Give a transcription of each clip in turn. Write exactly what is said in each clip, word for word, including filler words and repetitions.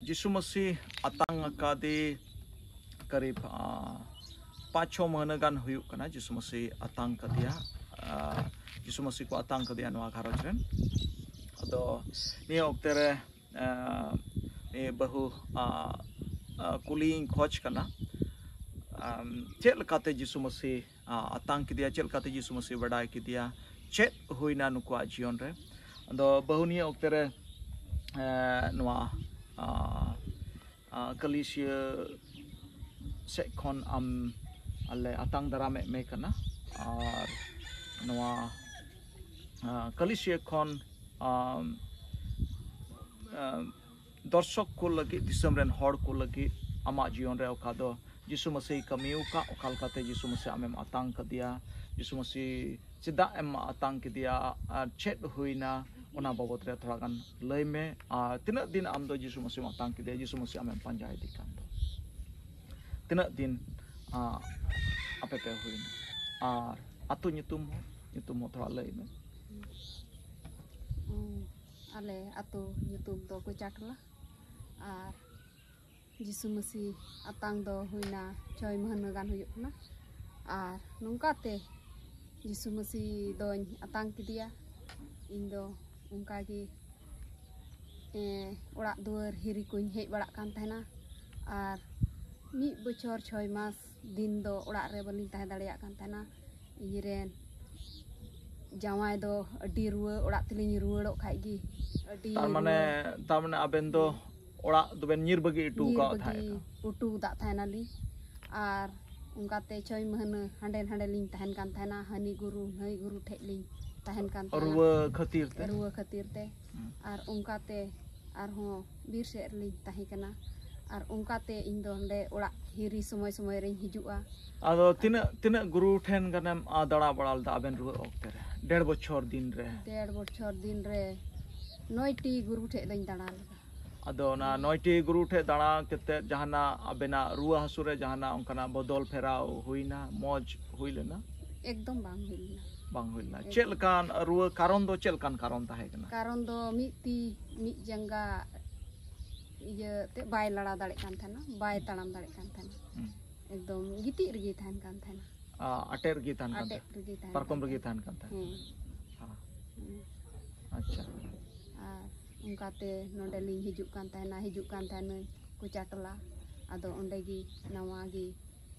ᱡᱤᱥᱩ ᱢᱟᱹᱥᱤ ᱟᱛᱟᱝ ᱟᱠᱟᱫᱮ ᱠᱟᱨᱤᱵ ᱯᱟᱸᱪ ᱪᱷᱚ ᱢᱟᱹᱦᱱᱟᱹ ᱜᱟᱱ ᱦᱩᱭᱩᱜ ᱠᱟᱱᱟ᱾ ᱡᱤᱥᱩ ᱢᱟᱹᱥᱤ ᱟᱛᱟᱝ ᱠᱟᱫᱮᱭᱟ᱾ ᱡᱤᱥᱩ ᱢᱟᱹᱥᱤ ᱠᱚ ᱟᱛᱟᱝ ᱠᱟᱫᱮᱭᱟ ᱱᱚᱣᱟ ᱜᱷᱟᱨᱚᱸᱡᱽ ᱨᱮᱱ᱾ ᱟᱫᱚ ᱱᱤᱭᱟᱹ ᱚᱠᱛᱮ ᱨᱮ ᱱᱤᱭᱟᱹ ᱵᱟᱹᱦᱩ ᱠᱩᱞᱤᱧ ᱠᱷᱚᱡᱽ ᱠᱟᱱᱟ, ᱪᱮᱫ ᱞᱮᱠᱟᱛᱮ ᱡᱤᱥᱩ ᱢᱟᱹᱥᱤ ᱟᱛᱟᱝ ᱠᱮᱫᱮᱭᱟ, ᱪᱮᱫ ᱞᱮᱠᱟᱛᱮ ᱡᱤᱥᱩ ᱢᱟᱹᱥᱤ ᱵᱟᱰᱟᱭ ᱠᱮᱫᱮᱭᱟ, ᱪᱮᱫ ᱦᱩᱭᱱᱟ ᱱᱩᱠᱩᱣᱟᱜ ᱡᱤᱭᱚᱱ ᱨᱮ? ᱟᱫᱚ ᱵᱟᱹᱦᱩ ᱱᱤᱭᱟᱹ ᱚᱠᱛᱮ ᱨᱮ ᱱᱚᱣᱟ ᱠᱟᱹᱞᱤᱥᱤᱭᱟᱹ ᱥᱮᱫ ᱠᱷᱚᱱ ᱟᱢ ᱟᱞᱮ ᱟᱛᱟᱝ ᱫᱟᱨᱟᱢᱮᱫ ᱢᱮ ᱠᱟᱱᱟ᱾ ᱟᱨ ᱱᱚᱣᱟ ᱠᱟᱹᱞᱤᱥᱤᱭᱟᱹ ᱠᱷᱚᱱ ᱫᱚᱨᱥᱚᱠ ᱠᱚ ᱞᱟᱹᱜᱤᱫ, ᱫᱤᱥᱚᱢ ᱨᱮᱱ ᱦᱚᱲ ᱠᱚ ᱞᱟᱹᱜᱤᱫ ᱟᱢᱟᱜ ᱡᱤᱭᱚᱱ ᱨᱮ ᱚᱠᱟ ᱫᱚ ᱡᱤᱥᱩ ᱢᱟᱹᱥᱤᱭ ᱠᱟᱹᱢᱤ ᱟᱠᱟᱫ, ᱚᱠᱟ ᱞᱮᱠᱟᱛᱮ ᱡᱤᱥᱩ ᱢᱟᱹᱥᱤ ᱟᱢᱮᱢ ᱟᱛᱟᱝ ᱠᱟᱫᱮᱭᱟ, ᱡᱤᱥᱩ ᱢᱟᱹᱥᱤ ᱪᱮᱫᱟᱜ ᱮᱢ ᱟᱛᱟᱝ ᱠᱮᱫᱮᱭᱟ ᱟᱨ ᱪᱮᱫ ᱦᱩᱭᱱᱟ, ᱚᱱᱟ ᱵᱟᱵᱚᱫ ᱨᱮ ᱛᱷᱚᱲᱟ ᱜᱟᱱ ᱞᱟᱹᱭ ᱢᱮ᱾ ᱟᱨ ᱛᱤᱱᱟᱹᱜ ᱫᱤᱱ ᱟᱢ ᱫᱚ ᱡᱤᱥᱩ ᱢᱟᱹᱥᱤᱢ ᱟᱛᱟᱝ ᱠᱮᱫᱮᱭᱟ, ᱡᱤᱥᱩ ᱢᱟᱹᱥᱤ ᱟᱢᱮᱢ ᱯᱟᱸᱡᱟ ᱤᱫᱤ ᱠᱟᱱ ᱫᱚ ᱛᱤᱱᱟᱹᱜ ᱫᱤᱱ ᱟᱯᱮ ᱯᱮ ᱦᱩᱭᱱᱟ? ᱟᱨ ᱟᱹᱛᱩ ᱧᱩᱛᱩᱢ ᱦᱚᱸ, ᱧᱩᱛᱩᱢ ᱦᱚᱸ ᱛᱷᱚᱲᱟ ᱞᱟᱹᱭ ᱢᱮ᱾ ᱟᱞᱮ ᱟᱹᱛᱩ ᱧᱩᱛᱩᱢ ᱫᱚ ᱠᱚᱪᱟᱴᱚᱞᱟ᱾ ᱟᱨ ᱡᱤᱥᱩ ᱢᱟᱹᱥᱤ ᱟᱛᱟᱝ ᱫᱚ ᱦᱩᱭᱱᱟ ᱪᱷᱚᱭ ᱢᱟᱹᱦᱱᱟᱹ ᱜᱟᱱ ᱦᱩᱭᱩᱜ ᱠᱟᱱᱟ᱾ ᱟᱨ ᱱᱚᱝᱠᱟᱛᱮ ᱡᱤᱥᱩ ᱢᱟᱹᱥᱤ ᱫᱚᱧ ᱟᱛᱟᱝ ᱠᱮᱫᱮᱭᱟ᱾ ᱤᱧ ᱫᱚ ᱚᱱᱠᱟᱜᱮ ᱚᱲᱟᱜ ᱫᱩᱣᱟᱹᱨ ᱦᱤᱨᱤ ᱠᱚᱧ ᱦᱮᱡ ᱵᱟᱲᱟᱜ ᱠᱟᱱ ᱛᱟᱦᱮᱱᱟ᱾ ᱟᱨ ᱢᱤᱫ ᱵᱚᱪᱷᱚᱨ ᱪᱷᱚᱭ ᱢᱟᱥ ᱫᱤᱱ ᱫᱚ ᱚᱲᱟᱜ ᱨᱮ ᱵᱟᱹᱞᱤᱧ ᱛᱟᱦᱮᱸ ᱫᱟᱲᱮᱭᱟᱜ ᱠᱟᱱ ᱛᱟᱦᱮᱱᱟ᱾ ᱤᱧᱨᱮᱱ ᱡᱟᱶᱟᱭ ᱫᱚ ᱟᱹᱰᱤ ᱨᱩᱣᱟᱹ, ᱚᱲᱟᱜ ᱛᱮᱞᱤᱧ ᱨᱩᱣᱟᱹᱲᱚᱜ ᱠᱷᱟᱡ ᱜᱮ ᱟᱹᱰᱤ ᱛᱟᱨ ᱢᱟᱱᱮ ᱨᱩᱣᱟᱹ᱾ ᱛᱟᱨ ᱢᱟᱱᱮ ᱟᱵᱮᱱ ᱫᱚ ᱚᱲᱟᱜ ᱫᱚᱵᱮᱱ ᱧᱤᱨ ᱵᱟᱹᱜᱤ ᱦᱚᱴᱚ ᱧᱤᱨ ᱟᱠᱟᱫ ᱵᱟᱹᱜᱤ ᱛᱟᱦᱮᱸ ᱠᱟᱱᱟ? ᱦᱚᱴᱚ ᱟᱠᱟᱫ ᱛᱟᱦᱮᱱᱟᱞᱤᱧ᱾ ᱟᱨ ᱚᱱᱠᱟᱛᱮ ᱪᱷᱚᱭ ᱢᱟᱹᱦᱱᱟᱹ ᱦᱟᱸᱰᱮ ᱱᱟᱸᱰᱮ ᱞᱤᱧ ᱛᱟᱦᱮᱱ ᱠᱟᱱ ᱛᱟᱦᱮᱱᱟ, ᱦᱟᱹᱱᱤ ᱜᱩᱨᱩ ᱱᱟᱹᱭ ᱜᱩᱨᱩ ᱴᱷᱮᱡ ᱞᱤᱧ ᱛᱟᱦᱮᱱ ᱠᱟᱱ ᱛᱟᱦᱮᱱᱟ᱾ ᱨᱩᱣᱟᱹ ᱠᱷᱟᱹᱛᱤᱨ ᱛᱮ? ᱨᱩᱣᱟᱹ ᱠᱷᱟᱹᱛᱤᱨ ᱛᱮ᱾ ᱦᱩᱸ᱾ ᱟᱨ ᱚᱱᱠᱟᱛᱮ ᱟᱨᱦᱚᱸ ᱵᱤᱨ ᱥᱮᱫ ᱨᱮᱞᱤᱧ ᱛᱟᱦᱮᱸ ᱠᱟᱱᱟ᱾ ᱟᱨ ᱚᱱᱠᱟᱛᱮ ᱤᱧ ᱫᱚ ᱱᱚᱰᱮ ᱚᱲᱟᱜ ᱦᱤᱨᱤ ᱥᱚᱢᱚᱭ ᱥᱚᱢᱚᱭ ᱨᱤᱧ ᱦᱤᱡᱩᱜᱼᱟ᱾ ᱟᱫᱚ ᱛᱤᱱᱟᱹᱜ ᱛᱤᱱᱟᱹᱜ ᱜᱩᱨᱩ ᱴᱷᱮᱱ ᱜᱟᱱᱮᱢ ᱟ, ᱫᱟᱬᱟ ᱵᱟᱲᱟ ᱞᱮᱫᱟ ᱟᱵᱮᱱ ᱨᱩᱣᱟᱹ ᱚᱠᱛᱮ ᱨᱮ, ᱰᱮᱲ ᱵᱚᱪᱷᱚᱨ ᱫᱤᱱ ᱨᱮ? ᱰᱮᱲ ᱵᱚᱪᱷᱚᱨ ᱫᱤᱱ ᱨᱮ ᱱᱚᱭᱴᱤ ᱜᱩᱨᱩ ᱴᱷᱮᱡ ᱫᱚᱧ ᱫᱟᱬᱟ ᱞᱮᱫᱟ᱾ ᱟᱫᱚ ᱚᱱᱟ ᱱᱚᱭᱴᱤ ᱜᱩᱨᱩ ᱴᱷᱮᱡ ᱫᱟᱬᱟ ᱠᱟᱛᱮ ᱡᱟᱦᱟᱱᱟᱜ ᱟᱵᱮᱱᱟᱜ ᱨᱩᱣᱟᱹ ᱦᱟᱹᱥᱩ ᱨᱮ ᱡᱟᱦᱟᱱᱟᱜ ᱚᱱᱠᱟᱱᱟᱜ ᱵᱚᱫᱚᱞ ᱯᱷᱮᱨᱟᱣ ᱦᱩᱭᱱᱟ, ᱢᱚᱡᱽ ᱦᱩᱭ ᱞᱮᱱᱟ? ᱮᱠᱫᱚᱢ ᱵᱟᱝ ᱦᱩᱭ ᱞᱮᱱᱟ᱾ ᱵᱟᱝ ᱦᱩᱭ ᱞᱮᱱᱟ᱾ ᱮᱠᱫᱚᱢ᱾ ᱪᱮᱫ ᱞᱮᱠᱟᱱ ᱨᱩᱣᱟᱹ, ᱠᱟᱨᱚᱱ ᱫᱚ ᱪᱮᱫ ᱞᱮᱠᱟᱱ ᱠᱟᱨᱚᱱ ᱛᱟᱦᱮᱸ ᱠᱟᱱᱟ? ᱠᱟᱨᱚᱱ ᱫᱚ ᱢᱤᱫ ᱛᱤ ᱢᱤᱫ ᱡᱟᱸᱜᱟ ᱤᱭᱟᱹ ᱛᱮ ᱵᱟᱭ ᱞᱟᱲᱟ ᱫᱟᱲᱮᱭᱟᱜ ᱠᱟᱱ ᱛᱟᱦᱮᱱᱟ, ᱵᱟᱭ ᱛᱟᱲᱟᱢ ᱫᱟᱲᱮᱭᱟᱜ ᱠᱟᱱ ᱛᱟᱦᱮᱱᱟ᱾ ᱦᱩᱸ᱾ ᱮᱠᱫᱚᱢ ᱜᱤᱛᱤᱡ ᱨᱮᱜᱮᱭ ᱛᱟᱦᱮᱱ ᱠᱟᱱ ᱛᱟᱦᱮᱱᱟ᱾ ᱟ, ᱟᱴᱮᱫ ᱨᱮᱜᱮ ᱛᱟᱦᱮᱱ ᱠᱟᱱ ᱟᱴᱮᱫ ᱛᱟᱦᱮᱱᱟ᱾ ᱨᱮᱜᱮᱭ ᱛᱟᱦᱮᱱ ᱯᱟᱨᱠᱚᱢ ᱠᱟᱱ ᱨᱮᱜᱮᱭ ᱛᱟᱦᱮᱱᱟ᱾ ᱛᱟᱦᱮᱱ ᱠᱟᱱ ᱛᱟᱦᱮᱱᱟ᱾ ᱦᱮᱸ᱾ ᱦᱮᱸ᱾ ᱦᱩᱸ᱾ ᱟᱪᱪᱷᱟ᱾ ᱟᱨ ᱚᱱᱠᱟᱛᱮ ᱱᱚᱰᱮ ᱞᱤᱧ ᱦᱤᱡᱩᱜ ᱠᱟᱱ ᱛᱟᱦᱮᱱᱟ, ᱦᱤᱡᱩᱜ ᱠᱟᱱ ᱛᱟᱦᱮᱱᱟᱹᱧ ᱠᱚᱪᱟ ᱴᱚᱞᱟ᱾ ᱟᱫᱚ ᱚᱸᱰᱮ ᱜᱮ ᱱᱟᱣᱟ ᱜᱮ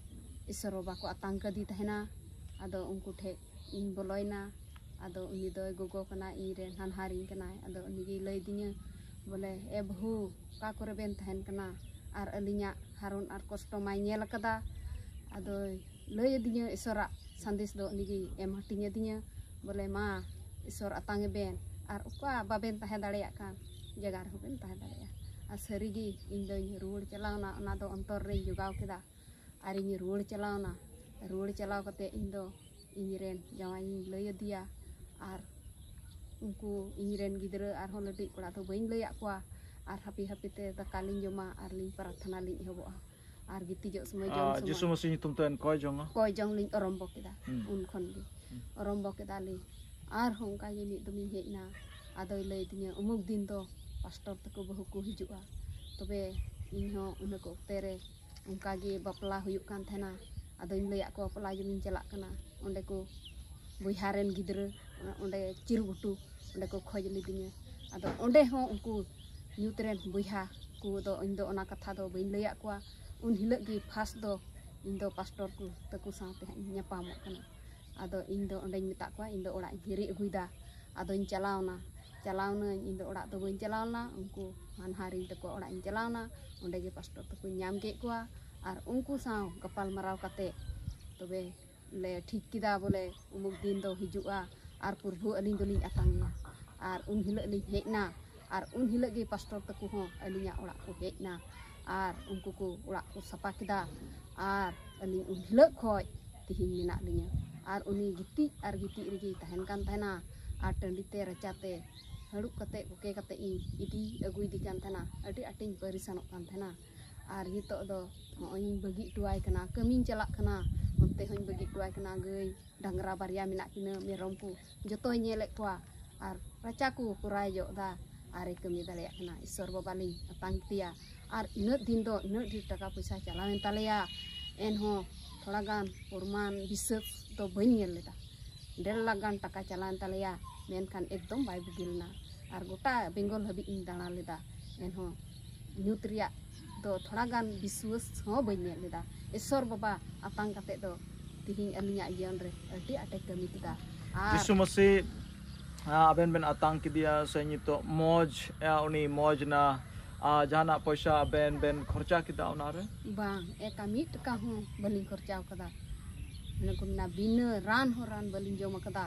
ᱤᱥᱚᱨ ᱵᱟᱵᱟ ᱠᱚ ᱟᱛᱟᱝ ᱠᱟᱫᱮ ᱛᱟᱦᱮᱱᱟ᱾ ᱟᱫᱚ ᱩᱱᱠᱩ ᱴᱷᱮᱡ ᱤᱧ ᱵᱚᱞᱚᱭᱮᱱᱟ᱾ ᱟᱫᱚ ᱩᱱᱤ ᱫᱚᱭ ᱜᱚᱜᱚ ᱠᱟᱱᱟ, ᱤᱧ ᱨᱮᱱ ᱦᱟᱱᱦᱟᱨᱤᱧ ᱠᱟᱱᱟᱭ᱾ ᱟᱫᱚ ᱩᱱᱤ ᱜᱮᱭ ᱞᱟᱹᱭ ᱫᱤᱧᱟᱹ ᱵᱚᱞᱮ, "ᱮ ᱵᱟᱹᱦᱩ, ᱚᱠᱟ ᱠᱚᱨᱮ ᱵᱮᱱ ᱛᱟᱦᱮᱱ ᱠᱟᱱᱟ? ᱟᱨ ᱟᱹᱞᱤᱧᱟᱜ ᱦᱟᱨᱚᱱ ᱟᱨ ᱠᱚᱥᱴᱚ ᱢᱟᱭ ᱧᱮᱞ ᱟᱠᱟᱫᱟ᱾" ᱟᱫᱚᱭ ᱞᱟᱹᱭ ᱟᱹᱫᱤᱧᱟᱹ, ᱤᱥᱚᱨᱟᱜ ᱥᱟᱸᱫᱮᱥ ᱫᱚ ᱩᱱᱤ ᱜᱮᱭ ᱮᱢ ᱦᱟᱹᱴᱤᱧ ᱟᱹᱫᱤᱧᱟᱹ ᱵᱚᱞᱮ, "ᱢᱟ, ᱤᱥᱚᱨ ᱟᱛᱟᱝ ᱮ ᱵᱮᱱ, ᱟᱨ ᱚᱠᱟ ᱵᱟᱵᱮᱱ ᱛᱟᱦᱮᱸ ᱫᱟᱲᱮᱭᱟᱜ ᱠᱟᱱ ᱡᱟᱭᱜᱟ ᱨᱮᱦᱚᱸ ᱵᱮᱱ ᱛᱟᱦᱮᱸ ᱫᱟᱲᱮᱭᱟᱜᱼᱟ᱾" ᱟᱨ ᱥᱟᱹᱨᱤᱜᱮ ᱤᱧ ᱫᱚᱧ ᱨᱩᱣᱟᱹᱲ ᱪᱟᱞᱟᱣᱱᱟ, ᱚᱱᱟ ᱫᱚ ᱚᱱᱛᱚᱨ ᱨᱮᱧ ᱡᱚᱜᱟᱣ ᱠᱮᱫᱟ᱾ ᱟᱨᱤᱧ ᱨᱩᱣᱟᱹᱲ ᱪᱟᱞᱟᱣᱱᱟ᱾ ᱨᱩᱣᱟᱹᱲ ᱪᱟᱞᱟᱣ ᱠᱟᱛᱮ ᱤᱧ ᱫᱚ ᱤᱧ ᱨᱮᱱ ᱡᱟᱶᱟᱭᱤᱧ ᱞᱟᱹᱭ ᱟᱫᱮᱭᱟ, ᱟᱨ ᱩᱱᱠᱩ ᱤᱧ ᱨᱮᱱ ᱜᱤᱫᱽᱨᱟᱹ ᱟᱨᱦᱚᱸ ᱞᱟᱹᱴᱩ ᱠᱚᱲᱟ ᱫᱚ ᱵᱟᱹᱧ ᱞᱟᱹᱭᱟᱫ ᱠᱚᱣᱟ᱾ ᱟᱨ ᱦᱟᱹᱯᱤ ᱦᱟᱹᱯᱤ ᱛᱮ ᱫᱟᱠᱟ ᱞᱤᱧ ᱡᱚᱢᱟ ᱟᱨ ᱞᱤᱧ ᱯᱨᱟᱨᱛᱷᱚᱱᱟ ᱞᱤᱧ ᱮᱦᱚᱵᱚᱜᱼᱟ᱾ ᱟᱨ ᱜᱤᱛᱤᱡᱚᱜ ᱥᱚᱢᱚᱭ, ᱡᱚᱢ ᱟᱨ ᱥᱚᱢᱚᱭ ᱡᱤᱥᱩ ᱢᱟᱹᱥᱤ ᱧᱩᱛᱩᱢ ᱛᱮ ᱮᱱ ᱠᱚᱭ ᱡᱚᱝᱟ᱾ ᱠᱚᱭ ᱡᱚᱝ ᱞᱤᱧ ᱟᱨᱚᱢᱵᱚ ᱠᱮᱫᱟ᱾ ᱦᱩᱸ᱾ ᱩᱱ ᱠᱷᱚᱱ ᱜᱮ ᱦᱩᱸ᱾ ᱟᱨᱚᱢᱵᱚ ᱠᱮᱫᱟᱞᱤᱧ᱾ ᱟᱨᱦᱚᱸ ᱚᱱᱠᱟ ᱜᱮ ᱢᱤᱫ ᱫᱚᱢᱤᱧ ᱦᱮᱡ ᱮᱱᱟ᱾ ᱟᱫᱚᱭ ᱞᱟᱹᱭ ᱫᱤᱧᱟᱹ, "ᱩᱢᱩᱠ ᱫᱤᱱ ᱫᱚ ᱯᱟᱥᱴᱚᱨ ᱛᱟᱠᱚ ᱵᱟᱹᱦᱩ ᱠᱚ ᱦᱤᱡᱩᱜᱼᱟ᱾" ᱛᱚᱵᱮ ᱤᱧ ᱦᱚᱸ ᱤᱱᱟᱹ ᱠᱚ ᱚᱠᱛᱮ ᱨᱮ ᱚᱱᱠᱟ ᱜᱮ ᱵᱟᱯᱞᱟ ᱦᱩᱭᱩᱜ ᱠᱟᱱ ᱛᱟᱦᱮᱱᱟ᱾ ᱟᱫᱚᱧ ᱞᱟᱹᱭᱟᱫ ᱠᱚᱣᱟ, "ᱵᱟᱯᱞᱟ ᱡᱚᱢᱤᱧ ᱪᱟᱞᱟᱜ ᱠᱟᱱᱟ, ᱚᱸᱰᱮ ᱠᱚ ᱵᱚᱭᱦᱟ ᱨᱮᱱ ᱜᱤᱫᱽᱨᱟᱹ ᱚᱸᱰᱮ ᱪᱤᱨᱩᱜᱷᱩᱴᱩ ᱚᱸᱰᱮ ᱠᱚ ᱠᱷᱚᱡᱽ ᱞᱤᱫᱤᱧᱟ᱾" ᱟᱫᱚ ᱚᱸᱰᱮ ᱦᱚᱸ ᱩᱱᱠᱩ ᱧᱩᱛ ᱨᱮᱱ ᱵᱚᱭᱦᱟ ᱠᱚ ᱫᱚ ᱤᱧ ᱫᱚ ᱚᱱᱟ ᱠᱟᱛᱷᱟ ᱫᱚ ᱵᱟᱹᱧ ᱞᱟᱹᱭᱟᱫ ᱠᱚᱣᱟ᱾ ᱩᱱ ᱦᱤᱞᱳᱜ ᱜᱮ ᱯᱷᱟᱥᱴ ᱫᱚ ᱤᱧ ᱫᱚ ᱯᱟᱥᱴᱚᱨ ᱠᱚ ᱛᱟᱠᱚ ᱥᱟᱶᱛᱮ ᱦᱟᱸᱜ ᱤᱧ ᱧᱟᱯᱟᱢᱚᱜ ᱠᱟᱱᱟ᱾ ᱟᱫᱚ ᱤᱧ ᱫᱚ ᱚᱸᱰᱮᱧ ᱢᱮᱛᱟᱫ ᱠᱚᱣᱟ, "ᱤᱧ ᱫᱚ ᱚᱲᱟᱜ ᱤᱧ ᱦᱤᱨᱤ ᱟᱹᱜᱩᱭᱮᱫᱟ᱾" ᱟᱫᱚᱧ ᱪᱟᱞᱟᱣᱱᱟ, ᱪᱟᱞᱟᱣᱱᱟᱹᱧ᱾ ᱤᱧ ᱫᱚ ᱚᱲᱟᱜ ᱫᱚ ᱵᱟᱹᱧ ᱪᱟᱞᱟᱣ ᱞᱮᱱᱟ, ᱩᱱᱠᱩ ᱦᱟᱱᱦᱟᱨᱤᱧ ᱛᱟᱠᱚ ᱚᱲᱟᱜ ᱤᱧ ᱪᱟᱞᱟᱣᱱᱟ᱾ ᱚᱸᱰᱮ ᱜᱮ ᱯᱟᱥᱴᱚᱨ ᱛᱟᱠᱚᱧ ᱧᱟᱢ ᱠᱮᱫ ᱠᱚᱣᱟ᱾ ᱟᱨ ᱩᱱᱠᱩ ᱥᱟᱶ ᱜᱟᱯᱟᱞ ᱢᱟᱨᱟᱣ ᱠᱟᱛᱮ ᱛᱚᱵᱮ ᱞᱮ ᱴᱷᱤᱠ ᱠᱮᱫᱟ ᱵᱚᱞᱮ ᱩᱢᱩᱠ ᱫᱤᱱ ᱫᱚ ᱦᱤᱡᱩᱜᱼᱟ ᱟᱨ ᱯᱨᱚᱵᱷᱩ ᱟᱹᱞᱤᱧ ᱫᱚᱞᱤᱧ ᱟᱛᱟᱝᱮᱭᱟ᱾ ᱟᱨ ᱩᱱ ᱦᱤᱞᱳᱜ ᱞᱤᱧ ᱦᱮᱡ ᱮᱱᱟ᱾ ᱟᱨ ᱩᱱ ᱦᱤᱞᱳᱜ ᱜᱮ ᱯᱟᱥᱴᱚᱨ ᱛᱟᱠᱚ ᱦᱚᱸ ᱟᱹᱞᱤᱧᱟᱜ ᱚᱲᱟᱜ ᱠᱚ ᱦᱮᱡ ᱮᱱᱟ᱾ ᱟᱨ ᱩᱱᱠᱩ ᱠᱚ ᱚᱲᱟᱜ ᱠᱚ ᱥᱟᱯᱷᱟ ᱠᱮᱫᱟ᱾ ᱟᱨ ᱟᱹᱞᱤᱧ ᱩᱱ ᱦᱤᱞᱳᱜ ᱠᱷᱚᱡ ᱛᱤᱦᱤᱧ ᱢᱮᱱᱟᱜ ᱞᱤᱧᱟᱹ᱾ ᱟᱨ ᱩᱱᱤ ᱜᱤᱛᱤᱡ ᱟᱨ ᱜᱤᱛᱤᱡ ᱨᱮᱜᱮᱭ ᱛᱟᱦᱮᱱ ᱠᱟᱱ ᱛᱟᱦᱮᱱᱟ᱾ ᱟᱨ ᱴᱟᱺᱰᱤ ᱛᱮ ᱨᱟᱪᱟ ᱛᱮ ᱦᱟᱹᱲᱩᱵ ᱠᱟᱛᱮ ᱠᱚᱠᱮ ᱠᱟᱛᱮ ᱤᱧ ᱤᱫᱤ ᱟᱹᱜᱩᱭᱮᱫᱮ ᱠᱟᱱ ᱛᱟᱦᱮᱱᱟ᱾ ᱟᱹᱰᱤ ᱟᱸᱴᱤᱧ ᱯᱟᱹᱨᱤᱥᱟᱱᱚᱜ ᱠᱟᱱ ᱛᱟᱦᱮᱱᱟ᱾ ᱟᱨ ᱱᱤᱛᱚᱜ ᱫᱚ ᱱᱚᱜᱼᱚᱭ ᱤᱧ ᱵᱟᱹᱜᱤ ᱦᱚᱴᱚᱣᱟᱭ ᱠᱟᱱᱟ, ᱠᱟᱹᱢᱤᱧ ᱪᱟᱞᱟᱜ ᱠᱟᱱᱟ, ᱚᱱᱛᱮ ᱦᱚᱸᱧ ᱵᱟᱹᱜᱤ ᱦᱚᱴᱚᱣᱟᱭ ᱠᱟᱱᱟ᱾ ᱜᱟᱹᱭ ᱰᱟᱝᱨᱟ ᱵᱟᱨᱭᱟ ᱢᱮᱱᱟᱜ ᱠᱤᱱᱟᱹ, ᱢᱮᱨᱚᱢ ᱠᱚ ᱡᱚᱛᱚᱭ ᱧᱮᱞᱮᱫ ᱠᱚᱣᱟ᱾ ᱟᱨ ᱨᱟᱪᱟ ᱠᱚ ᱠᱚᱨᱟᱭ ᱡᱚᱜ ᱮᱫᱟ, ᱟᱨᱮ ᱠᱟᱹᱢᱤ ᱫᱟᱲᱮᱭᱟᱜ ᱠᱟᱱᱟ᱾ ᱤᱥᱥᱚᱨ ᱵᱟᱵᱟ ᱞᱤᱧ ᱟᱛᱟᱝ ᱠᱮᱫᱮᱭᱟ᱾ ᱟᱨ ᱤᱱᱟᱹᱜ ᱫᱤᱱ ᱫᱚ ᱤᱱᱟᱹᱜ ᱰᱷᱮᱨ ᱴᱟᱠᱟ ᱯᱚᱭᱥᱟ ᱪᱟᱞᱟᱣᱮᱱ ᱛᱟᱞᱮᱭᱟ, ᱮᱱᱦᱚᱸ ᱛᱷᱚᱲᱟ ᱜᱟᱱ ᱯᱨᱚᱢᱟᱱ ᱵᱤᱥᱥᱟᱹᱥ ᱫᱚ ᱵᱟᱹᱧ ᱧᱮᱞ ᱞᱮᱫᱟ᱾ ᱰᱮᱲ ᱞᱟᱠᱷ ᱜᱟᱱ ᱴᱟᱠᱟ ᱪᱟᱞᱟᱣᱮᱱ ᱛᱟᱞᱮᱭᱟ, ᱢᱮᱱᱠᱷᱟᱱ ᱮᱠᱫᱚᱢ ᱵᱟᱭ ᱵᱩᱜᱤ ᱞᱮᱱᱟ᱾ ᱟᱨ ᱜᱚᱴᱟ ᱵᱮᱝᱜᱚᱞ ᱦᱟᱹᱵᱤᱡ ᱤᱧ ᱫᱟᱬᱟ ᱞᱮᱫᱟ, ᱮᱱᱦᱚᱸ ᱧᱩᱛ ᱨᱮᱭᱟᱜ ᱫᱚ ᱛᱷᱚᱲᱟ ᱜᱟᱱ ᱵᱤᱥᱣᱟᱹᱥ ᱦᱚᱸ ᱵᱟᱹᱧ ᱧᱮᱞ ᱞᱮᱫᱟ᱾ ᱤᱥᱥᱚᱨ ᱵᱟᱵᱟ ᱟᱛᱟᱝ ᱠᱟᱛᱮ ᱫᱚ ᱛᱤᱦᱤᱧ ᱟᱹᱞᱤᱧᱟᱜ ᱡᱤᱭᱚᱱ ᱨᱮ ᱟᱹᱰᱤ ᱟᱸᱴᱮ ᱠᱟᱹᱢᱤ ᱠᱮᱫᱟ᱾ ᱟᱨ ᱡᱤᱥᱩ ᱢᱟᱹᱥᱤ, ᱟ, ᱟᱵᱮᱱ ᱵᱮᱱ ᱟᱛᱟᱝ ᱠᱮᱫᱮᱭᱟ, ᱥᱮ ᱱᱤᱛᱚᱜ ᱢᱚᱡᱽ, ᱟ, ᱩᱱᱤ ᱢᱚᱡᱽ ᱱᱟ, ᱟ, ᱡᱟᱦᱟᱱᱟᱜ ᱯᱚᱭᱥᱟ ᱟᱵᱮᱱ ᱵᱮᱱ ᱠᱷᱚᱨᱪᱟ ᱠᱮᱫᱟ ᱚᱱᱟᱨᱮ? ᱵᱟᱝ, ᱮᱠᱟ ᱢᱤᱫ ᱴᱟᱠᱟ ᱦᱚᱸ ᱵᱟᱹᱞᱤᱧ ᱠᱷᱚᱨᱪᱟᱣ ᱠᱟᱫᱟ᱾ ᱚᱱᱮ ᱠᱚ ᱢᱮᱱᱟ, ᱵᱤᱱᱟᱹ ᱨᱟᱱ ᱦᱚᱸ ᱨᱟᱱ ᱵᱟᱹᱞᱤᱧ ᱡᱚᱢ ᱠᱟᱫᱟ,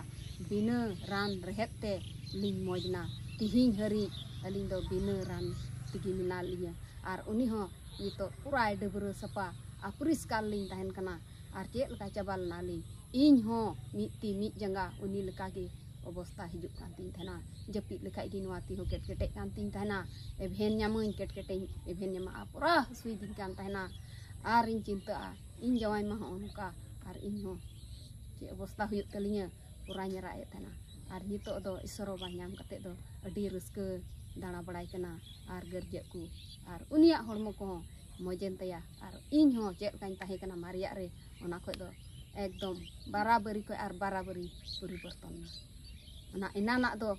ᱵᱤᱱᱟᱹ ᱨᱟᱱ ᱨᱮᱦᱮᱫ ᱛᱮ ᱞᱤᱧ ᱢᱚᱡᱽ ᱱᱟ᱾ ᱛᱤᱦᱤᱧ ᱦᱟᱹᱨᱤᱡ ᱟᱹᱞᱤᱧ ᱫᱚ ᱵᱤᱱᱟᱹ ᱨᱟᱱ ᱛᱮᱜᱮ ᱢᱮᱱᱟᱜ ᱞᱤᱧᱟᱹ᱾ ᱟᱨ ᱩᱱᱤ ᱦᱚᱸ ᱱᱤᱛᱚᱜ ᱯᱩᱨᱟᱭ ᱰᱟᱹᱵᱽᱨᱟᱹ ᱥᱟᱯᱷᱟ ᱟᱨ ᱯᱚᱨᱤᱥᱠᱟᱨ ᱞᱤᱧ ᱛᱟᱦᱮᱱ ᱠᱟᱱᱟ᱾ ᱟᱨ ᱪᱮᱫ ᱞᱮᱠᱟ ᱪᱟᱵᱟ ᱞᱮᱱᱟ ᱞᱤᱧ, ᱤᱧ ᱦᱚᱸ ᱢᱤᱫ ᱛᱤ ᱢᱤᱫ ᱡᱟᱸᱜᱟ ᱩᱱᱤ ᱞᱮᱠᱟᱜᱮ ᱚᱵᱚᱥᱛᱟ ᱦᱤᱡᱩᱜ ᱠᱟᱱ ᱛᱤᱧ ᱛᱟᱦᱮᱱᱟ᱾ ᱡᱟᱹᱯᱤᱫ ᱞᱮᱠᱷᱟᱡ ᱜᱮ ᱱᱚᱣᱟ ᱛᱤ ᱦᱚᱸ ᱠᱮᱴᱠᱮᱴᱮᱡ ᱠᱟᱱ ᱛᱤᱧ ᱛᱟᱦᱮᱱᱟ, ᱮᱵᱷᱮᱱ ᱧᱟᱢᱟᱹᱧ, ᱠᱮᱴᱠᱮᱴᱮᱧ ᱮᱵᱷᱮᱱ ᱧᱟᱢᱟ, ᱟᱨ ᱯᱩᱨᱟᱹ ᱦᱟᱹᱥᱩᱭᱤᱫᱤᱧ ᱠᱟᱱ ᱛᱟᱦᱮᱱᱟ᱾ ᱟᱨ ᱤᱧ ᱪᱤᱱᱛᱟᱹᱜᱼᱟ, ᱤᱧ ᱡᱟᱶᱟᱭ ᱢᱟ ᱦᱚᱸᱜᱼᱚ ᱱᱚᱝᱠᱟ, ᱟᱨ ᱤᱧ ᱦᱚᱸ ᱪᱮᱫ ᱚᱵᱚᱥᱛᱟ ᱦᱩᱭᱩᱜ ᱛᱟᱹᱞᱤᱧᱟ, ᱯᱩᱨᱟᱧ ᱨᱟᱜ ᱮᱫ ᱛᱟᱦᱮᱱᱟ᱾ ᱟᱨ ᱱᱤᱛᱚᱜ ᱫᱚ ᱤᱥᱚᱨ ᱵᱟᱵᱟ ᱧᱟᱢ ᱠᱟᱛᱮᱫ ᱫᱚ ᱟᱹᱰᱤ ᱨᱟᱹᱥᱠᱟᱹ ᱫᱟᱬᱟ ᱵᱟᱲᱟᱭ ᱠᱟᱱᱟ᱾ ᱟᱨ ᱜᱟᱹᱨᱡᱟᱹᱜ ᱠᱚ, ᱟᱨ ᱩᱱᱤᱭᱟᱜ ᱦᱚᱲᱢᱚ ᱠᱚᱦᱚᱸ ᱢᱚᱡᱮᱱ ᱛᱟᱭᱟ᱾ ᱟᱨ ᱤᱧ ᱦᱚᱸ ᱪᱮᱫ ᱞᱮᱠᱟᱧ ᱛᱟᱦᱮᱸ ᱠᱟᱱᱟ ᱢᱟᱨᱮᱭᱟᱜ ᱨᱮ, ᱚᱱᱟ ᱠᱷᱚᱡ ᱫᱚ ᱮᱠᱫᱚᱢ ᱵᱟᱨᱟᱵᱟᱹᱨᱤ ᱠᱷᱚᱡ ᱟᱨ ᱵᱟᱨᱟᱵᱟᱹᱨᱤ ᱯᱚᱨᱤᱵᱚᱨᱛᱚᱱ ᱮᱱᱟ᱾ ᱚᱱᱟ ᱮᱱᱟᱱᱟᱜ ᱫᱚ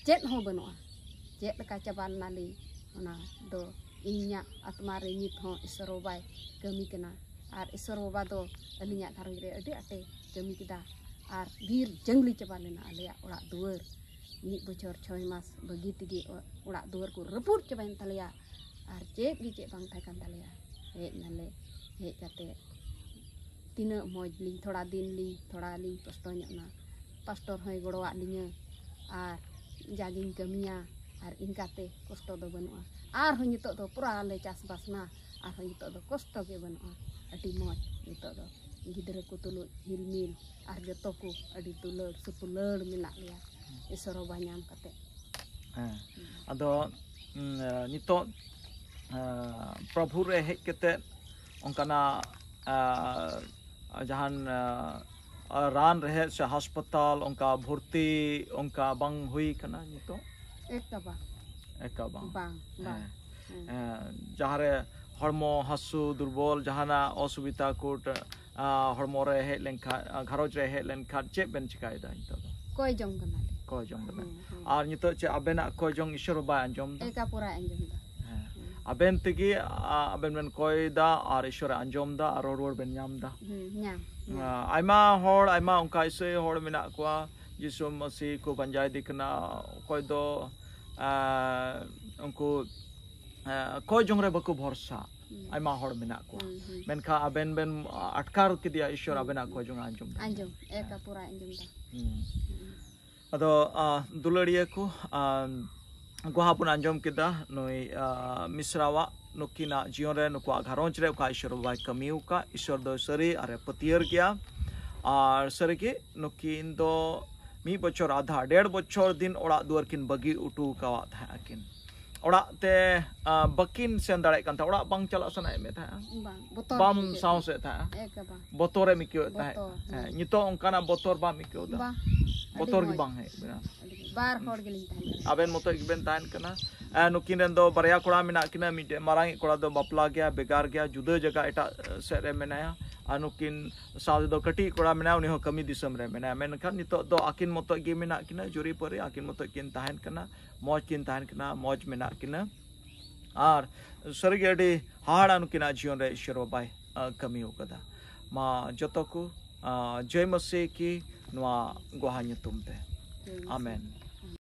ᱪᱮᱫ ᱦᱚᱸ ᱵᱟᱹᱱᱩᱜᱼᱟ᱾ ᱪᱮᱫ ᱞᱮᱠᱟ ᱪᱟᱵᱟ ᱞᱮᱱᱟᱞᱤᱧ, ᱚᱱᱟ ᱫᱚ ᱤᱧᱟᱹᱜ ᱟᱛᱢᱟ ᱨᱮ ᱱᱤᱛ ᱦᱚᱸ ᱤᱥᱚᱨ ᱵᱟᱵᱟᱭ ᱠᱟᱹᱢᱤ ᱠᱟᱱᱟ᱾ ᱟᱨ ᱤᱥᱚᱨ ᱵᱟᱵᱟ ᱫᱚ ᱟᱹᱞᱤᱧᱟᱜ ᱜᱷᱟᱨᱚᱸᱡᱽ ᱨᱮ ᱟᱹᱰᱤ ᱟᱸᱴᱮ ᱠᱟᱹᱢᱤ ᱠᱮᱫᱟ᱾ ᱟᱨ ᱵᱤᱨ ᱡᱟᱝᱞᱤ ᱪᱟᱵᱟ ᱞᱮᱱᱟ ᱟᱞᱮᱭᱟᱜ ᱚᱲᱟᱜ ᱫᱩᱣᱟᱹᱨ᱾ ᱢᱤᱫ ᱵᱚᱪᱷᱚᱨ ᱪᱷᱚᱭ ᱢᱟᱥ ᱵᱟᱹᱜᱤ ᱛᱮᱜᱮ ᱚ-, ᱚᱲᱟᱜ ᱫᱩᱣᱟᱹᱨ ᱠᱚ ᱨᱟᱹᱯᱩᱫ ᱪᱟᱵᱟᱭᱮᱱ ᱛᱟᱞᱮᱭᱟ᱾ ᱟᱨ ᱪᱮᱫ ᱜᱮ ᱪᱮᱫ ᱵᱟᱝ ᱛᱟᱦᱮᱸ ᱠᱟᱱ ᱛᱟᱞᱮᱭᱟ᱾ ᱦᱮᱡ ᱱᱟᱞᱮ, ᱦᱮᱡ ᱠᱟᱛᱮ ᱛᱤᱱᱟᱹᱜ ᱢᱚᱡᱽ ᱞᱤᱧ, ᱛᱷᱚᱲᱟ ᱫᱤᱱ ᱞᱤᱧ, ᱛᱷᱚᱲᱟ ᱞᱤᱧ ᱠᱚᱥᱴᱚ ᱧᱚᱜ ᱱᱟ᱾ ᱯᱟᱥᱴᱚᱨ ᱦᱚᱸᱭ ᱜᱚᱲᱚᱣᱟᱫ ᱞᱤᱧᱟᱹ, ᱟᱨ ᱡᱟᱜᱤᱧ ᱠᱟᱹᱢᱤᱭᱟ, ᱟᱨ ᱤᱱᱠᱟᱛᱮ ᱠᱚᱥᱴᱚ ᱫᱚ ᱵᱟᱹᱱᱩᱜᱼᱟ᱾ ᱟᱨᱦᱚᱸ ᱱᱤᱛᱚᱜ ᱫᱚ ᱯᱩᱨᱟ ᱞᱮ ᱪᱟᱥᱵᱟᱥ ᱱᱟ, ᱟᱨᱦᱚᱸ ᱱᱤᱛᱚᱜ ᱫᱚ ᱠᱚᱥᱴᱚ ᱜᱮ ᱵᱟᱹᱱᱩᱜᱼᱟ᱾ ᱟᱹᱰᱤ ᱢᱚᱡᱽ ᱱᱤᱛᱚᱜ ᱫᱚ, ᱜᱤᱫᱽᱨᱟᱹ ᱠᱚ ᱛᱩᱞᱩᱡ ᱦᱤᱞᱢᱤᱞ, ᱟᱨ ᱡᱚᱛᱚ ᱠᱚ ᱟᱹᱰᱤ ᱫᱩᱞᱟᱹᱲ ᱥᱩᱯᱩᱞᱟᱹᱲ ᱢᱮᱱᱟᱜ ᱞᱮᱭᱟ ᱤᱥᱚᱨ ᱵᱟᱵᱟ ᱧᱟᱢ ᱠᱟᱛᱮ᱾ ᱦᱮᱸ, ᱟᱫᱚ ᱩᱸ, ᱱᱤᱛᱚᱜ ᱟᱸ, ᱯᱨᱚᱵᱷᱩ ᱨᱮ ᱦᱮᱡ ᱠᱟᱛᱮ ᱚᱱᱠᱟᱱᱟᱜ ᱟᱸ, ᱡᱟᱦᱟᱱ ᱟᱸ, ᱨᱟᱱ ᱨᱮᱦᱮᱫ ᱥᱮ ᱦᱟᱥᱯᱟᱛᱟᱞ ᱚᱱᱠᱟ ᱵᱷᱚᱨᱛᱤ ᱚᱱᱠᱟ ᱵᱟᱝ ᱦᱩᱭ ᱠᱟᱱᱟ ᱱᱤᱛᱚᱜ? ᱮᱠᱟ ᱵᱟᱝ᱾ ᱮᱠᱟ ᱵᱟᱝ᱾ ᱵᱟᱝ ᱵᱟᱝ᱾ ᱦᱮᱸ᱾ ᱡᱟᱦᱟᱸ ᱨᱮ ᱦᱚᱲᱢᱚ ᱦᱟᱹᱥᱩ, ᱫᱩᱨᱵᱚᱞ, ᱡᱟᱦᱟᱱᱟᱜ ᱚᱥᱩᱵᱤᱫᱷᱟ ᱠᱚ, ᱟ, ᱦᱚᱲᱢᱚ ᱨᱮ ᱦᱮᱡ ᱞᱮᱱᱠᱷᱟᱱ, ᱟ, ᱜᱷᱟᱨᱚᱸᱡᱽ ᱨᱮ ᱦᱮᱡ ᱞᱮᱱᱠᱷᱟᱱ ᱪᱮᱫ ᱵᱮᱱ ᱪᱤᱠᱟᱭᱮᱫᱟ ᱱᱤᱛᱚᱜ ᱫᱚ? ᱠᱚᱭ ᱡᱚᱝ ᱠᱟᱱᱟᱞᱮ᱾ ᱠᱚᱭ ᱡᱚᱝ ᱠᱟᱱᱟ᱾ ᱦᱮᱸ, ᱦᱮᱸ᱾ ᱟᱨ ᱱᱤᱛᱚᱜ ᱪᱮᱫ ᱟᱵᱮᱱᱟᱜ ᱠᱚᱭ ᱡᱚᱝ ᱤᱥᱚᱨ ᱵᱟᱭ ᱟᱸᱡᱚᱢ ᱮᱫᱟ? ᱮᱠᱟ ᱯᱩᱨᱟᱭ ᱟᱸᱡᱚᱢ ᱮᱫᱟ᱾ ᱦᱮᱸ᱾ ᱟᱵᱮᱱ ᱛᱮᱜᱮ, ᱟ, ᱟᱵᱮᱱ ᱵᱮᱱ ᱠᱚᱭ ᱮᱫᱟ ᱟᱨ ᱤᱥᱚᱨᱮ ᱟᱸᱡᱚᱢ ᱮᱫᱟ ᱟᱨ ᱨᱩᱣᱟᱹᱲ ᱵᱮᱱ ᱧᱟᱢ ᱮᱫᱟ᱾ ᱦᱩᱸ, ᱧᱟᱢ, ᱧᱟᱢ᱾ ᱟ, ᱟᱭᱢᱟ ᱦᱚᱲ, ᱟᱭᱢᱟ ᱚᱱᱠᱟ ᱤᱥᱟᱹᱭ ᱦᱚᱲ ᱢᱮᱱᱟᱜ ᱠᱚᱣᱟ, ᱡᱤᱥᱩ ᱢᱟᱹᱥᱤ ᱠᱚ ᱯᱟᱸᱡᱟᱭᱮᱫᱮ ᱠᱟᱱᱟ᱾ ᱚᱠᱚᱭ ᱫᱚ, ᱟ, ᱩᱱᱠᱩ, ᱟ, ᱠᱚᱭ ᱡᱚᱝ ᱨᱮ ᱵᱟᱠᱚ ᱵᱷᱚᱨᱥᱟ᱾ ᱦᱩᱸ᱾ ᱟᱭᱢᱟ ᱦᱚᱲ ᱢᱮᱱᱟᱜ ᱠᱚᱣᱟ᱾ ᱦᱩᱸ, ᱦᱩᱸ᱾ ᱢᱮᱱᱠᱷᱟᱱ ᱟᱵᱮᱱ ᱵᱮᱱ ᱟᱴᱠᱟᱨ ᱠᱮᱫᱮᱭᱟ, ᱤᱥᱚᱨ ᱦᱩᱸ, ᱟᱵᱮᱱᱟᱜ ᱦᱩᱸ᱾ ᱠᱚᱭ ᱡᱚᱝ ᱟᱸᱡᱚᱢ ᱮᱫᱟ᱾ ᱟᱸᱡᱚᱢ, ᱮᱠᱟ ᱯᱩᱨᱟᱭ ᱟᱸᱡᱚᱢ ᱮᱫᱟ᱾ ᱦᱩᱸ᱾ ᱟᱫᱚ, ᱟ, ᱫᱩᱞᱟᱹᱲᱤᱭᱟᱹ ᱠᱚ, ᱟ, ᱜᱚᱦᱟ ᱵᱚᱱ ᱟᱸᱡᱚᱢ ᱠᱮᱫᱟ ᱱᱩᱭ, ᱟ, ᱢᱤᱥᱨᱟᱣᱟᱜ, ᱱᱩᱠᱤᱱᱟᱜ ᱡᱤᱭᱚᱱ ᱨᱮ, ᱱᱩᱠᱩᱣᱟᱜ ᱜᱷᱟᱨᱚᱸᱡᱽ ᱨᱮ ᱚᱠᱟ ᱤᱥᱚᱨ ᱵᱟᱵᱟᱭ ᱠᱟᱹᱢᱤ ᱟᱠᱟᱫ, ᱤᱥᱚᱨ ᱫᱚ ᱥᱟᱹᱨᱤ ᱟᱨᱮ ᱯᱟᱹᱛᱭᱟᱹᱨ ᱜᱮᱭᱟ᱾ ᱟᱨ ᱥᱟᱹᱨᱤᱜᱮ ᱱᱩᱠᱤᱱ ᱫᱚ ᱢᱤᱫ ᱵᱚᱪᱷᱚᱨ ᱟᱫᱷᱟ, ᱰᱮᱲ ᱵᱚᱪᱷᱚᱨ ᱫᱤᱱ ᱚᱲᱟᱜ ᱫᱩᱣᱟᱹᱨ ᱠᱤᱱ ᱵᱟᱹᱜᱤ ᱦᱚᱴᱚ ᱟᱠᱟᱣᱟᱫ ᱛᱟᱦᱮᱸ ᱟᱹᱠᱤᱱ᱾ ᱚᱲᱟᱜ ᱛᱮ, ᱟ, ᱵᱟᱹᱠᱤᱱ ᱥᱮᱱ ᱫᱟᱲᱮᱭᱟᱜ ᱠᱟᱱ ᱛᱟᱦᱮᱸᱫ᱾ ᱚᱲᱟᱜ ᱵᱟᱝ ᱪᱟᱞᱟᱜ ᱥᱟᱱᱟᱭᱮᱫ ᱢᱮ ᱛᱟᱦᱮᱸᱫ᱾ ᱵᱟᱝ, ᱵᱚᱛᱚᱨ ᱵᱟᱢ ᱵᱩᱡᱷᱟᱹᱜ ᱥᱟᱦᱚᱥᱮᱫ ᱛᱟᱦᱮᱸᱫ᱾ ᱮᱠᱟ ᱵᱟᱝ᱾ ᱵᱚᱛᱚᱨᱮᱢ ᱟᱹᱭᱠᱟᱹᱣᱮᱫ ᱛᱟᱦᱮᱸᱫ᱾ ᱵᱚᱛᱚᱨ, ᱦᱮᱸ, ᱦᱮᱸ᱾ ᱱᱤᱛᱚᱜ ᱚᱱᱠᱟᱱᱟᱜ ᱵᱚᱛᱚᱨ ᱵᱟᱢ ᱟᱹᱭᱠᱟᱹᱣ ᱮᱫᱟ? ᱵᱟᱝ᱾ ᱵᱚᱛᱚᱨ ᱟᱹᱰᱤ ᱜᱮ ᱢᱚᱡᱽ᱾ ᱵᱟᱝ ᱦᱮᱡ ᱵᱮᱱᱟ᱾ ᱟᱹᱰᱤ ᱢᱚᱡᱽ᱾ ᱵᱟᱨ ᱦᱚᱲ ᱜᱮᱞᱤᱧ ᱛᱟᱦᱮᱱ ᱠᱟᱱᱟ᱾ ᱟᱵᱮᱱ ᱢᱚᱛᱚᱡ ᱜᱮᱵᱮᱱ ᱛᱟᱦᱮᱱ ᱠᱟᱱᱟ᱾ ᱟᱨ ᱱᱩᱠᱤᱱ ᱨᱮᱱ ᱫᱚ ᱵᱟᱨᱭᱟ ᱠᱚᱲᱟ ᱢᱮᱱᱟᱜ ᱠᱤᱱᱟ, ᱢᱤᱫᱴᱮᱡ ᱢᱟᱨᱟᱝ ᱤᱡ ᱠᱚᱲᱟ ᱫᱚ ᱵᱟᱯᱞᱟ ᱜᱮᱭᱟ, ᱵᱮᱜᱟᱨ ᱜᱮᱭᱟ, ᱡᱩᱫᱟᱹ ᱡᱟᱭᱜᱟ ᱮᱴᱟᱜ ᱥᱮᱫ ᱨᱮ ᱢᱮᱱᱟᱭᱟ᱾ ᱟᱨ ᱱᱩᱠᱤᱱ ᱥᱟᱶ ᱛᱮᱫᱚ ᱠᱟᱹᱴᱤᱡ ᱠᱚᱲᱟ ᱢᱮᱱᱟᱭᱟ, ᱩᱱᱤ ᱦᱚᱸ ᱠᱟᱹᱢᱤ ᱫᱤᱥᱚᱢ ᱨᱮ ᱢᱮᱱᱟᱭᱟ᱾ ᱢᱮᱱᱠᱷᱟᱱ ᱱᱤᱛᱚᱜ ᱫᱚ ᱟᱹᱠᱤᱱ ᱢᱚᱛᱚᱡ ᱜᱮ ᱢᱮᱱᱟᱜ ᱠᱤᱱᱟ, ᱡᱩᱨᱤ ᱯᱟᱹᱨᱤ ᱟᱹᱠᱤᱱ ᱢᱚᱛᱚᱡ ᱠᱤᱱ ᱛᱟᱦᱮᱱ ᱠᱟᱱᱟ, ᱢᱚᱡᱽ ᱠᱤᱱ ᱛᱟᱦᱮᱱ ᱠᱟᱱᱟ, ᱢᱚᱡᱽ ᱢᱮᱱᱟᱜ ᱠᱤᱱᱟ᱾ ᱟᱨ ᱥᱟᱹᱨᱤᱜᱮ ᱟᱹᱰᱤ ᱦᱟᱦᱟᱲᱟ ᱱᱩᱠᱤᱱᱟᱜ ᱡᱤᱭᱚᱱ ᱨᱮ ᱤᱥᱚᱨ ᱵᱟᱵᱟᱭ, ᱟ, ᱠᱟᱹᱢᱤ ᱟᱠᱟᱫᱟ᱾ ᱢᱟ ᱡᱚᱛᱚ ᱠᱚ, ᱟ, ᱡᱚᱭ ᱢᱟᱥᱤ ᱠᱤ ᱱᱚᱣᱟ ᱜᱚᱦᱟ ᱧᱩᱛᱩᱢ ᱛᱮ᱾ ᱟᱢᱮᱱ᱾